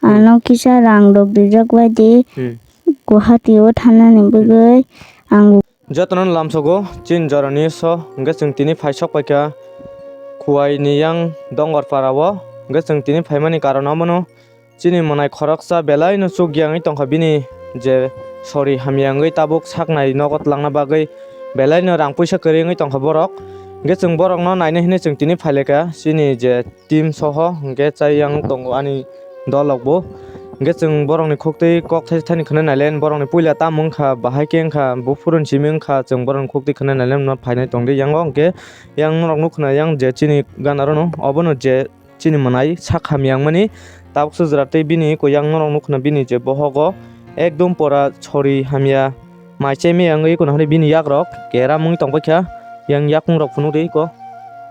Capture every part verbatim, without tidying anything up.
Hmm. Ano kisa rang rok rijak bai di. Hmm. Guwahati o thanani bagwi ang. Jotono lamsogo chin jorani so, hwnkhe chwng tini phai sok paikha Khuwai ni yang Dongor para o, hwnkhe chwng tini phaimani karon omono chini mwnai khoroksa belai no chukya wngwi tongkha bini je sori hamya wngwi tabuk saknai nogo twlangna bagwi belai no rang puisa kwrwi wngwi tongkha borok, hwnkhe chwng borok no naina hinwi chwng tini phailaikha chini je team soho hwnkhe chayang tongo ani dolrokbo. Hwnkhe chwng borokni khuktwi kok thaisa thani khwnwi nailai, borokni puila tamo wngkha, bahai khe wngkha, buphuru simi wngkha, chwng borokni khuktwi khwnwi nailai no phainai tongdi. Yango hwnkhe yang norok nukha na yang je chini gana rano obono je chini mwnai sak hamya wngmani tabuk sujra tei bini kuyang norok nukha na bini je bohogo ekdom pora sori hamya. Mai chemi wngwi kono hwnwi bini yakrok keram wngwi tongbaikha, yang yakung rok phunukdi eko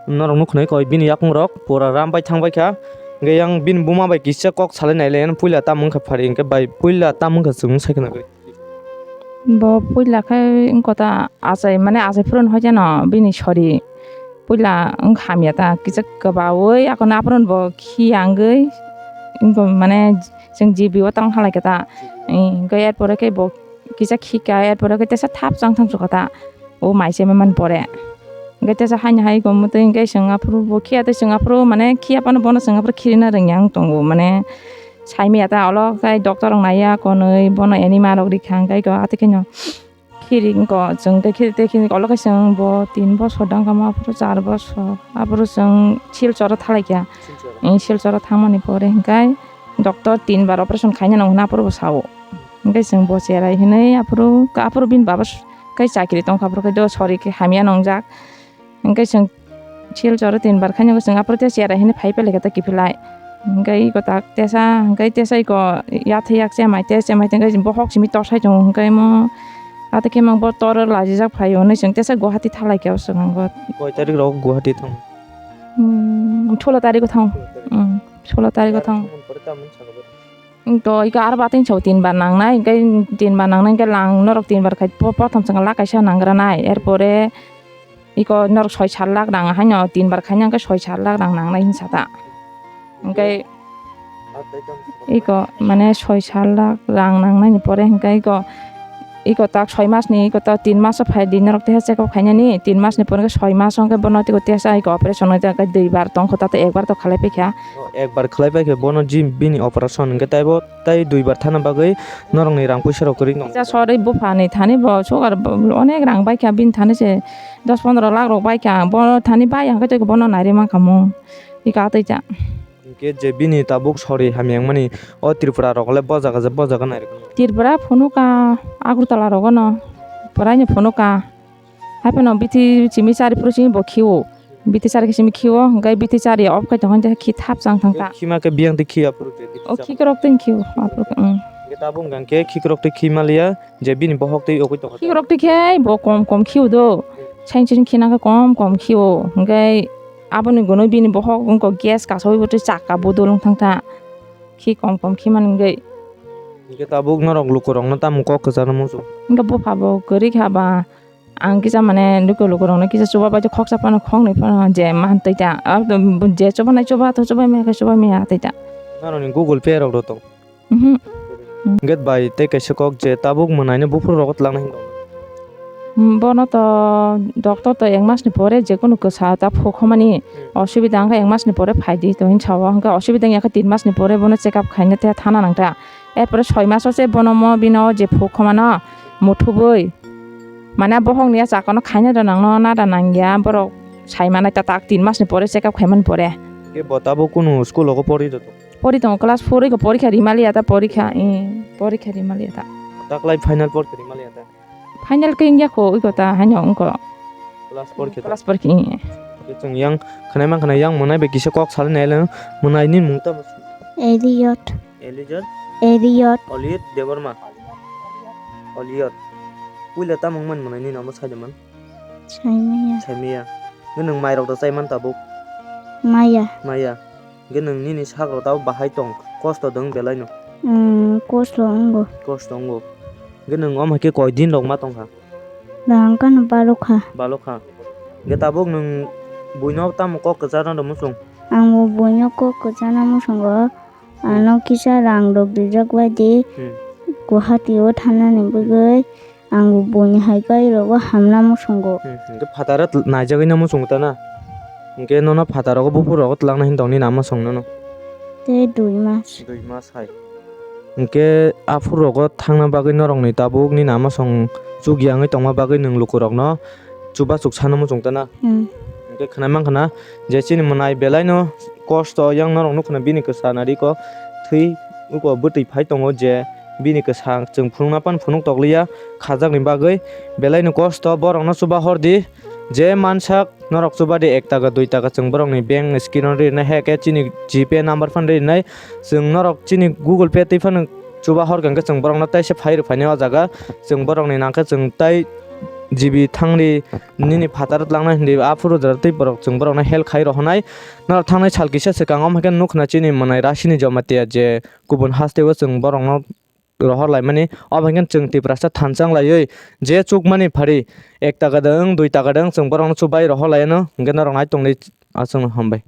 norok nukha na eko bini yakung rok pura ram bai thangbaikha, hwnkhe yang bini buma bai kisa kok salai nailai, puila tamo wngkha phari hwnkhe bai puila tamo wngkha chwng sai khna gwi. Bo puila khe wngkha ta achai mane achai phuru no hoikheno bini sori puila wngkha hamya ta kisa kwbaui akhorno aphuru bo khiya wngwi wngkha mane chwng G B o tang halai khe ta, hwnkhe er pore khe bo kisa khika, er pore khe teisa thap chang thang sukha ta, o mai se mani pore. Hwnkhe teisa haino hai gomotwi hwnkhe chwng aphuru bo khiya tei chwng aphuru mane khiya phano bono chwng aphuru khirina rwngya wng tongo, mane saimaya ta olo khai doctor rok naiya konwi bono enema rok rikha hwnkhe atwi kheno khiri wngkha chwng tei khiri tei khiri olo khai chwng bo tin bosor da wngkha mo aphuru char bosor aphuru chwng Silchoro thalaikha. Silchoro. Silchoro thangmani pore hwnkhe doctor tin bar operation khaina nang hwnwi aphuru bo sao. Hwnkhe chwng bo cherai hinwi aphuru, aphuru bini baba s-, khe chakri tongkha, aphuru khe do sori khe hamya nongjak. Hwnkhe chwng Silchoro tin bar khaina chwng aphuru tei cherai hinwi phai pailaikha ta kiphilai. Hwnkhe iko tak tesa, hwnkhe tesa iko yathai yak chemai tei chemai tei hwnkhe bohok simi torsai tongo hwnkhe mo ata khe mang bo tor lajijak phaio hinwi chwng tesa Guwahati thalaikha o chwng bo. Koi tarik rok Guwahati thang? Hmm, solo tarik o thang. Hmm, solo tarik o thang. Pore tamo sakha bo. To iko aro bating chao tin bar nangnai, hwnkhe tin bar nangnai, hwnkhe lang norok tin bar khai po-, pothom chwng lak kaisa nangra nai, er pore iko norok soi sat lak rang haino tin bar khaina hwnkhe soi sat lak rang nangnai hinsa ta. Hwnkhe iko mane soi sat lak rang nangnaini pore hwnkhe iko Iko tak soi mas ni, iko tak tin mas o phai di norok teha check up khainani, tin mas ni pore soi mas o hwnkhe bono tei teha iko operation wngwi tei dui bar tong kho, tato ek bar to khlai paikha. O, ek bar khlai paikha, bono jim bini operation hwnkhe taibo tei dui bar thana bagwi norok ni rang puisa rok kwrwi nang. Kisa sorwi bupha ni thani bo sugar bo onek rang baikha, bini thani se dos pondro lakh rok baikha, bo thani bai hwnkhe tei bono nairwi mankha mung, iko atwi ta. Hwnkhe je bini tabuk sori hamya wngmani o Tripura rok le bo jaga je bo jaga nai rwkha. Tripura phunukha Agartala rogo no, puraino phunukha. Haiphano bithi simi chari phuru simi bo khiwo. Bithi chari khe simi khiwo, hwnkhe bithi chari off khai tongkha, hwnkhe khi thap chang thang ta. Khima khe biyang twi khiya phuru je bithi. O chang. Khikrok twi khiwo, aphuru, mm. Hwnkhe tabuk hwnkha khe khikrok twi khi maliya. Je bini bohok twi ogwi tongkha. Khikrok twi khe bo kom kom khiu do. Sain sain khina khe kom kom khiu. Hwnkhe aboni gunui bini bohok wngkha gas kasaui bo tei chakka bodol wng thang kha. Khi kom kom khimani wngwi. Hwnkhe tabuk norok lukurokno tamo kok kwcharo muchung? Hwnkhe bupha bo kwrwi kha ba. Ang kisa mane luku lukurokno kisa chuba bai khoksa phano khoknwi phano je man twi ta. Je chubanai chuba to chubai maya khe chubai maya twi ta. Norokni Google Pay rok do tong? Mhm. Hwnkhe bai tei kaisa kok je tabuk mwnaino buphuru rogo twlangna hinwi tong. Hmm, bono to doctor to ek mas ni pore je kunu kwsa ta phukhomani. Hmm. Osubida wngkha ek mas ni pore phai di to hinwi sao, hwnkhe osubida wngya khe tin mas ni pore bono check up khaina tei thana nang ta. Er pore soi mas o se bono mo bino je phukhomano muthubui. Mane bohok ni ya chakano khaina da nang no na da nang ya borok sai manai ta tak tin mas ni pore check up khaimani pore. Ke bo tabuk kunu school rogo pori do to? Pori tongo class four iko porikha rimaliya ta porikha, eh, porikha rimaliya ta. Taklai final porikha rimaliya ta? Final khe wngya kho, iko ta haino wngkho. Class four khe ta? Class four khe, eh. Khe chwng yang khwnai mankha na yang mwnai bai kisa kok salai nai le, mwnai ni mung tamo? Elliot. Elliot? Elliot. Oliot Debbarma? Oliot. Puila tamo wngmani mwnai ni namo sailaimani? Saimaya. Saimaya. Nwnung mairok da chaiman tabuk? Maya. Maya. Hwnkhe nwng nini sakrok tabuk bahai tong, kosto dong belaino? Umm, kosto wngo. Kosto wngo. Hwnkhe nwng omo hai khe koi din rok ma tongkha? Bahai wngkhano balokha. Balokha. Hwnkhe tabuk nwng buino tamo kok kwcharo muchung? Ang bo buino kok kwchana muchungo. Ano kisa rang rok rijak bai di. Hmm. Guwahati o thangnani bagwi ang bo buini hai kai rogo hamna muchungo. Hmm, hwnkhe phataro naijagwi no muchungo ta na? Hwnkhe nono phataro buphuru rogo twlangna hin tong nini ama song nono? Tei dui mas. Dui mas hai. Hwnkhe aphuru rogo thangna bagwi norokni tabuk nini ama song chukya wngwi tongma bagwi nwng lukurokno chubachuk sana muchung ta na? Hmm. Hwnkhe khwnai mankha na je chini mwnai belaino kosto yang norok nukha na bini kwsa nariko thwi uko bwtwi phai tongo je bini kwsa chwng phunukna pan phunuk tokliya khajakni bagwi belaino kosto borokno chuba hordi je mansak norok chuba di ek taka dui taka chwng borokni bank screen o rinai hai khe chini G P number phano rinai chwng norok chini Google Pay twi phano chuba horkha hwnkhe chwng borokno teisa phai rw phainai o jaga chwng borokni nangkhe chwng tai G B thangri nini phatar tlangnai hindi aphuru jora tei borok chwng borokno help khai rohonai. Norok thangnai sal kisa swkang omo khe nukna chini mwnai Rasini Jamatia je kubun hasteo chwng borokno rohor laimani. Obo hinkhe chwng Tiprasa thansa wng laiwi je chukmani phari ek taka dwng dui taka dwng chwng borokno chubai rohor laiano hinkhe norok nai tongdi aswkno hambai.